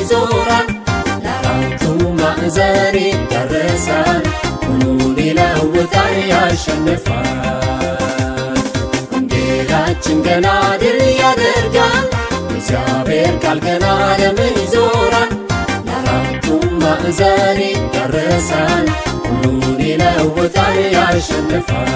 ይዞራል፣ ለአራቱ ማዕዘን ይዳረሳል፣ ሁሉን ይለውጣል ያሸንፋል። ወንጌላችን ገና ድል ያደርጋል፣ የእግዚአብሔር ቃል ገና ዓለምን ይዞራል፣ ለአራቱ ማዕዘን ይዳረሳል፣ ሁሉን ይለውጣል ያሸንፋል።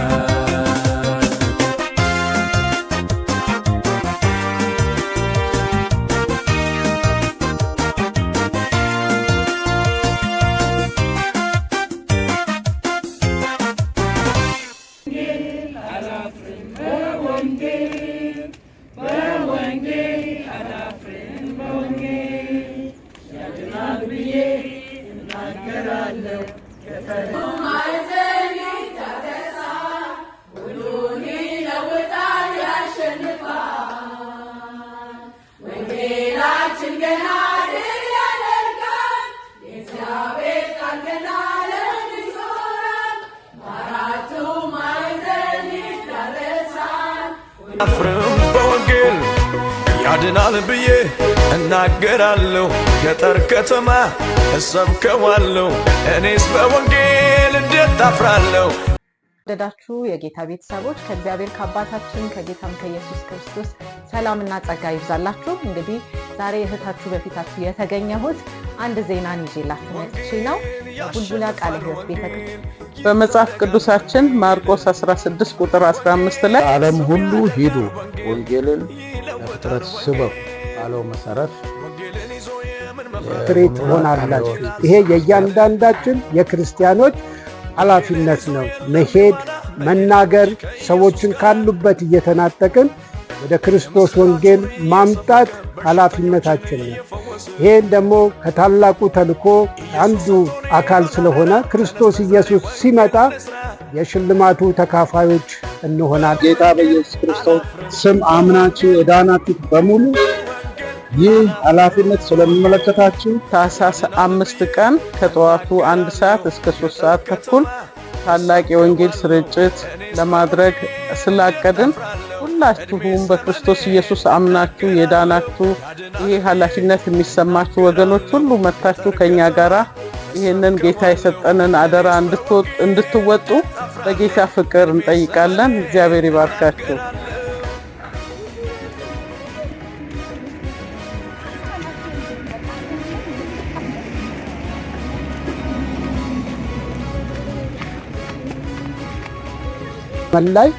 አፍርም በወንጌል፣ ያድናል ብዬ እናገራለሁ፣ ገጠር ከተማ እሰብከዋለሁ። እኔስ በወንጌል እንዴት አፍራለሁ? ወደዳችሁ የጌታ ቤተሰቦች፣ ከእግዚአብሔር ከአባታችን ከጌታም ከኢየሱስ ክርስቶስ ሰላምና ጸጋ ይብዛላችሁ። እንግዲህ ዛሬ እህታችሁ በፊታችሁ የተገኘሁት አንድ ዜናን ይዤላችሁ መጥቼ ነው። ቡልቡላ ቃለ ሕይወት ቤተክርስቲያን በመጽሐፍ ቅዱሳችን ማርቆስ 16 ቁጥር 15 ላይ ዓለም ሁሉ ሂዱ፣ ወንጌልን ለፍጥረት ስበኩ ባለው መሰረት ፍሬ ትሆናላችሁ። ይሄ የእያንዳንዳችን የክርስቲያኖች ኃላፊነት ነው። መሄድ፣ መናገር፣ ሰዎችን ካሉበት እየተናጠቅን ወደ ክርስቶስ ወንጌል ማምጣት ኃላፊነታችን ነው። ይሄን ደግሞ ከታላቁ ተልኮ አንዱ አካል ስለሆነ ክርስቶስ ኢየሱስ ሲመጣ የሽልማቱ ተካፋዮች እንሆናለን። ጌታ በኢየሱስ ክርስቶስ ስም አምናችሁ የዳናችሁት በሙሉ ይህ ኃላፊነት ስለሚመለከታችሁ ታህሳስ 5 ቀን ከጠዋቱ 1 ሰዓት እስከ 3 ሰዓት ተኩል ታላቅ የወንጌል ስርጭት ለማድረግ ስላቀድን ሁላችሁም በክርስቶስ ኢየሱስ አምናችሁ የዳናችሁ፣ ይሄ ኃላፊነት የሚሰማችሁ ወገኖች ሁሉ መጥታችሁ ከኛ ጋራ ይህንን ጌታ የሰጠንን አደራ እንድትወጡ በጌታ ፍቅር እንጠይቃለን። እግዚአብሔር ይባርካችሁ። ላይ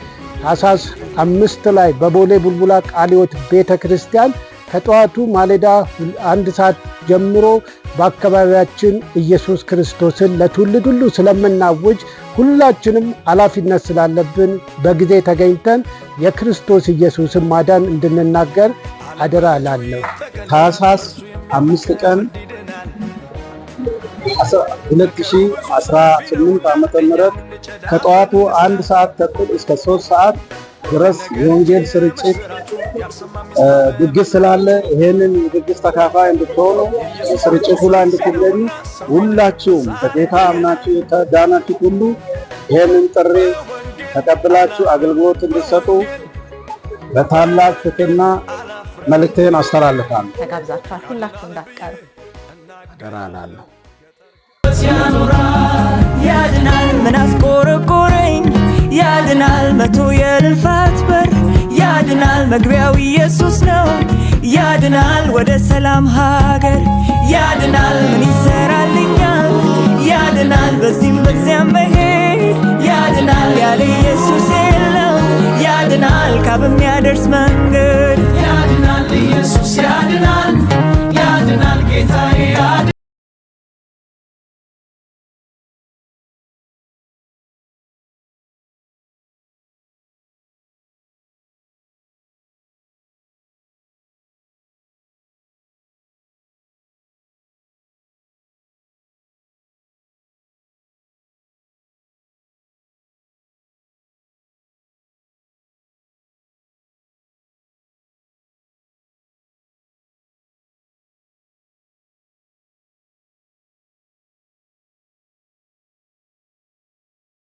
ታኅሳስ 5 ላይ በቦሌ ቡልቡላ ቃለ ሕይወት ቤተ ክርስቲያን ከጠዋቱ ማለዳ 1 ሰዓት ጀምሮ በአካባቢያችን ኢየሱስ ክርስቶስን ለትውልድ ሁሉ ስለምናውጅ ሁላችንም ኃላፊነት ስላለብን በጊዜ ተገኝተን የክርስቶስ ኢየሱስን ማዳን እንድንናገር አደራ እላለሁ። ታህሳስ 5 ቀን 2018 ዓ.ም. ከጠዋቱ 1 ሰዓት ተኩል እስከ 3 ሰዓት ድረስ የወንጌል ስርጭት ድግስ ስላለ ይሄንን ድግስ ተካፋይ እንድትሆኑ፣ ስርጭቱ ላይ እንድትገኙ ሁላችሁም በጌታ አምናችሁ የተዳናችሁ ሁሉ ይሄንን ጥሪ ተቀብላችሁ አገልግሎት እንድትሰጡ በታላቅ ትህትና መልእክቴን አስተላልፋለሁ። ተጋብዛችኋል። ሁላችሁ እንዳትቀሩ። አደራ እላለሁ። ያድናል፣ ምን አስቆረቆረኝ? ያድናል፣ መቶ የልፋት በር ያድናል፣ መግቢያው ኢየሱስ ነው፣ ያድናል ወደ ሰላም ሀገር፣ ያድናል ምን ይሰራልኛል፣ ያድናል በዚህም በዚያም መሄድ፣ ያድናል ያለ ኢየሱስ የለም፣ ያድናል ካብ የሚያደርስ መንገድ። ያድናል ኢየሱስ ያድናል፣ ያድናል ጌታዬ።